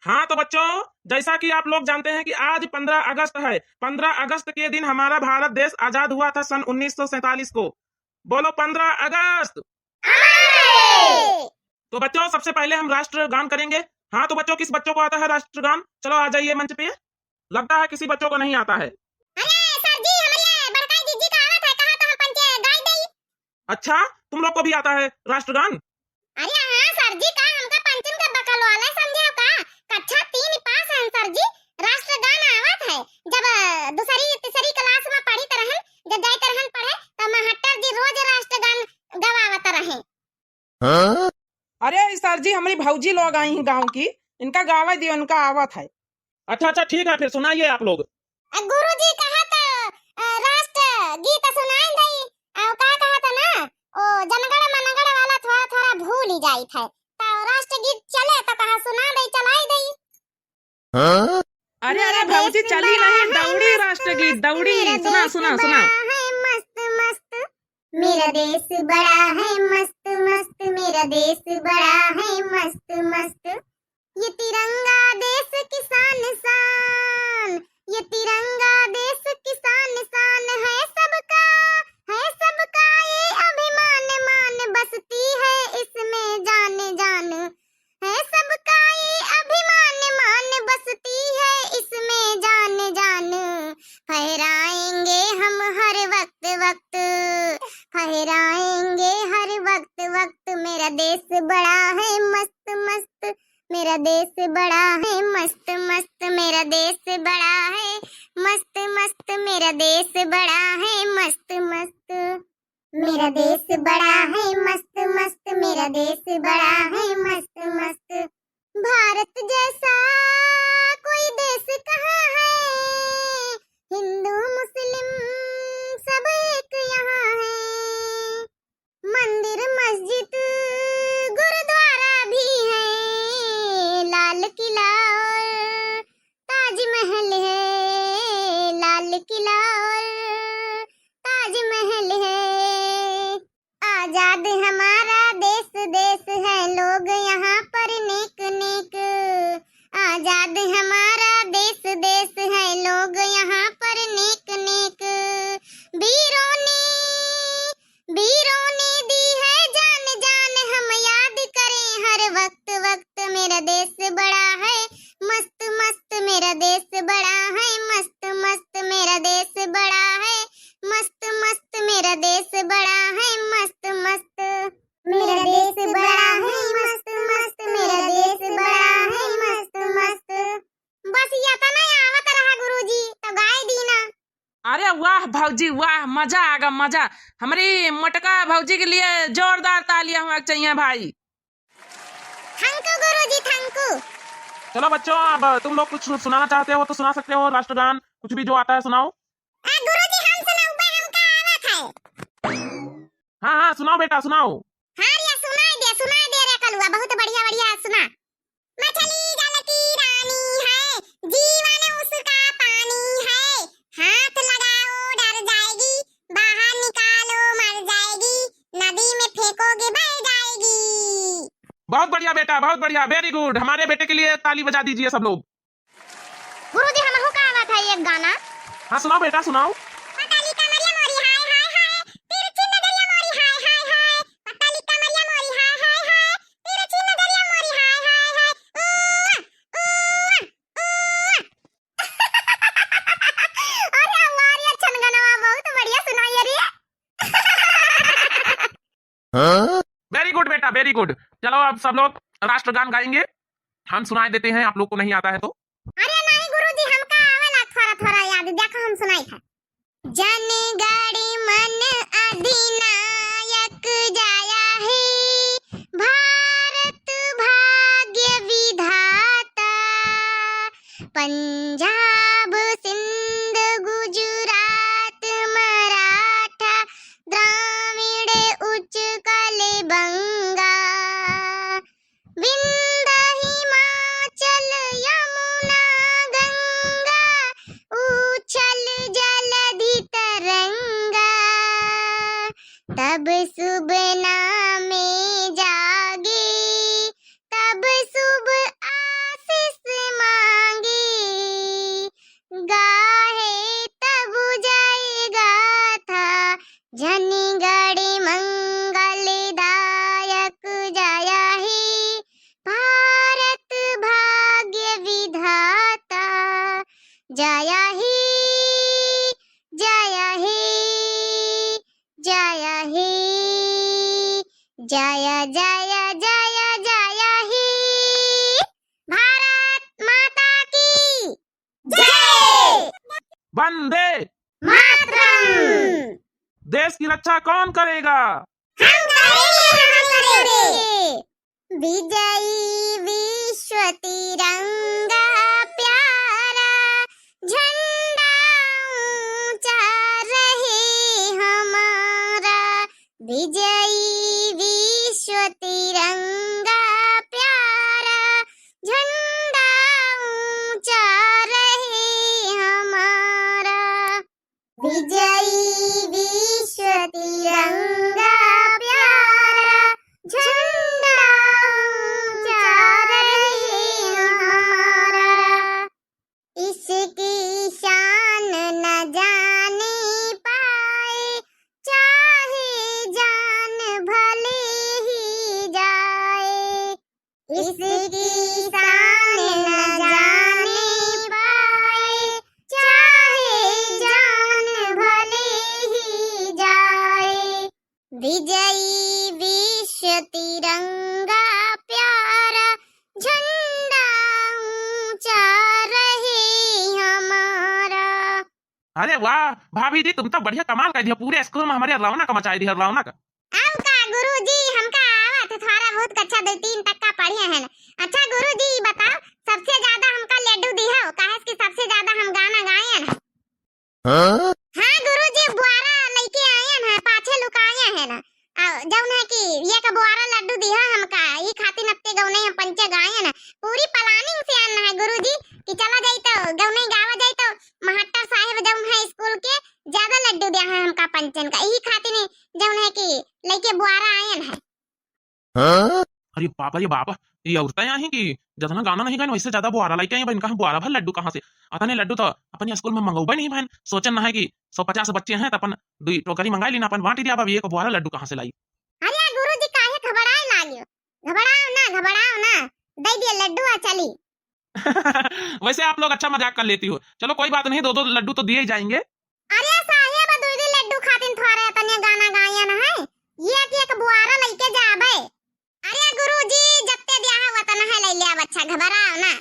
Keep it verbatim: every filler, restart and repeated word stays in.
हाँ तो बच्चों, जैसा कि आप लोग जानते हैं कि आज पन्द्रह अगस्त है। पन्द्रह अगस्त के दिन हमारा भारत देश आजाद हुआ था सन उन्नीस सौ सैंतालीस को। बोलो पन्द्रह अगस्त। अरे! तो बच्चों, सबसे पहले हम राष्ट्रगान करेंगे। हाँ तो बच्चों, किस बच्चों को आता है राष्ट्रगान? चलो आ जाइए मंच पे। लगता है किसी बच्चों को नहीं आता है। अरे सर जी, हमरे बड़काई जीजी का आवत है, कहा तो हम पंचे गाई दई। अच्छा, तुम लोग को भी आता है राष्ट्रगान? अरे हाँ सर जी, का हमका पंचन का बकलवाला समझे हो का? कक्षा तीन पास हैं सर जी, राष्ट्रगान आवत है। जब, अ, दूसरी तीसरी क्लास में पढ़ित रहन, जब जाइत रहन पढ़े, तब मास्टर जी रोज राष्ट्रगान गवावत रहे। हाँ? अरे सर जी, हमरी भौजी लोग आई हैं गाँव की, इनका गावे दियो, इनका आवत है। अच्छा अच्छा, ठीक है, फिर सुनाइए आप लोग। अ, गुरुजी कहत, अ, राष्ट्र गीत सुनाई दई, अ, का कहत ना, ओ जनगण मनगण वाला थोड़ा थोड़ा भूल ही जाइत है, तो राष्ट्र गीत चले तो कहा सुना दई, चलाई दई। हाँ? अरे अरे भौजी, चली नहीं, दौड़ी राष्ट्रगीत, दौड़ी। सुना सुना सुना। मेरा देश बड़ा है मस्त मस्त, मेरा देश बड़ा है मस्त मस्त, मेरा देश बड़ा है मस्त मस्त। ये तिरंगा देश की शान शान, ये तिरंगा देश की शान शान है सबका, है सबका ये अभिमान मान, बसती है इसमें जान जान, है सबका ये अभिमान मान, बसती है इसमें जान जान। फहराएंगे हम हर वक्त वक्त, फहराएंगे हर वक्त वक्त। मेरा देश बड़ा है मस्त मस्त, मेरा देश बड़ा है मस्त मस्त, मेरा देश बड़ा है मस्त मस्त, मेरा देश बड़ा है मस्त मस्त। मेरा देश बड़ा है मस्त मस्त, मेरा देश बड़ा है मस्त मस्त। भारत जैसा कोई देश कहाँ है, हिंदू मुस्लिम सब एक यहाँ है। मंदिर मस्जिद गुरुद्वारा भी है, लाल किला और ताजमहल है, लाल किला और ताजमहल है। आजाद हमारा देश, देश है लोग यहाँ पर नेक नेक। आजाद हमारा देश, देश है लोग यहाँ पर नेक नेक। वीरों ने, वीरों ने दी है जान जान, हम याद करें हर वक्त वक्त। मेरा देश बड़ा है मस्त मस्त, मेरा देश बड़ा है मस्त मस्त, मेरा देश बड़ा है मस्त मस्त, मेरा देश बड़ा है मस्त मस्त। मेरा देश बड़ा है मस्त मस्त, मेरा देश बड़ा है मस्त मस्त। बस ये इतना आवत रहा गुरुजी, तो गाय दीना। अरे वाह भौजी वाह, मजा आ गया मजा। हमरी मोटका भौजी के लिए जोरदार तालियां होना चाहिए भाई। Thank you गुरुजी, thank you। चलो बच्चों, अब तुम लोग कुछ सुनाना चाहते हो तो सुना सकते हो, राष्ट्रगान कुछ भी जो आता है सुनाओ। आ, गुरुजी हम सुनाउबे, हमका आवत है। हाँ हाँ सुनाओ बेटा सुनाओ। हाँ रे सुनाई दे, सुनाई दे रे कलुआ, बहुत बढ़िया बढ़िया सुना। मछली जल की रानी है, जीवन उसका पानी है। हाथ लगाओ डर जाएगी, बाहर निकालो मर जाएगी, नदी में फेंकोगे बह जाएगी। बहुत बढ़िया बेटा, बहुत बढ़िया, very good। हमारे बेटे के लिए ताली बजा दीजिए सब लोग। गुरुजी हमहू का आवत है एक गाना। हाँ सुनाओ बेटा सुनाओ। पतली कमरिया मोरी हाय हाय हाय, तिरछी नजरिया मोरी हाय हाय हाय, पतली कमरिया मोरी हाय हाय हाय, तिरछी नजरिया मोरी हाय हाय हाय। उआ, उआ, उआ। अरे वाह रे, छनगनवा बहुत बढ़िया सुनाई रे। Very good बेटा, very good। चलो अब सब लोग राष्ट्रगान गाएंगे, हम सुनाई देते हैं, आप लोग को नहीं आता है तो। अरे नहीं गुरुजी, हमका आवेला थोड़ा थोड़ा याद, देखो हम सुनाई था। जन गण मन अधिनायक जाया है, भारत भाग्य विधाता। पंजाब सिंध गुजरात मराठा, द्राविड़ उच्चकल बंगा। विंध्य हिमाचल यमुना गंगा, उच्छल जलधि तरंगा। तब शुभ नामे जागे, तब शुभ आशीष जय जय जय ही भारत माता की जय। वंदे मातरम। देश की रक्षा कौन करेगा? हम करेंगे, हम करेंगे। विजयी विश्व तिरंगा प्यारा, झंडा ऊंचा रहे हमारा। विजयी विश्व तिरंगा प्यारा, झंडा ऊंचा रहे हमारा। विजयी विश्व तिरंगा प्यारा, झंडा ऊंचा रहे हमारा। इसकी शान न जाने पाए, चाहे जान भले ही जाए। इसकी शान न जाने पाए, चाहे जान भले ही जाए। विजयी विश्व तिरंगा प्यारा, झंडा ऊंचा रहे हमारा। अरे वाह भाभी जी, तुम तो बढ़िया कमाल कर दिया, पूरे स्कूल में हमारे रौनक मचाई दिया, रौनक। अब का गुरुजी, हमका आवत है थोड़ा बहुत, कक्षा दो तीन तक का पढ़े हैं। अच्छा गुरुजी, ई बताओ, सबसे ज्यादा हमका लड्डू दिहो, काहे कि सबसे ज्यादा हम गाना गायन है। हाँ? हाँ गुरुजी, बुआरा लइके आयन है, पाछे लुकायन है ना। आ, जौन है कि एक बुआरा लड्डू दिहा हमका, ई खातिर अत्ते गौनई हम पंचे गायन है। पूरी planning से आन है गुरुजी कि चला जाई तो गौनई गावा जाई तो मास्टर साहेब जौन है स्कूल के ज्यादा लड्डू दिया है हमका पंचन का, ई खातिर जौन है कि लइके बुआरा आयन है। हाँ? अरे बाप रे बाप, ई औरतें आही कि जतना गाना नहीं गाइन, वैसे ज्यादा बुआरा लइके आई। अब इनका हम बुआरा भर लड्डू कहाँ से? अतने लड्डू तो अपने स्कूल में मंगौबे नहीं भइन। सोचन ना है कि सौ पचास बच्चे हैं तो अपन दुई टोकरी मंगाई लीन, अपन बांट दिया। अब एक बुआरा लड्डू कहाँ से लाई? अरे गुरुजी, काहे घबराए लागियो? घबराओ ना, घबराओ ना, दे दिए लड्डू आ चली। वैसे आप लोग अच्छा मजाक कर लेती हो। चलो कोई बात नहीं, दो दो लड्डू तो दिए ही जाएंगे। अरे साहेब, दुई दुई लड्डू खातिन थोड़े तने गाना गायन है, एक एक बुआरा लइके जाबे। अरे गुरुजी, जत्ते दिया है वतन है, ले लिया, अच्छा घबराओ ना।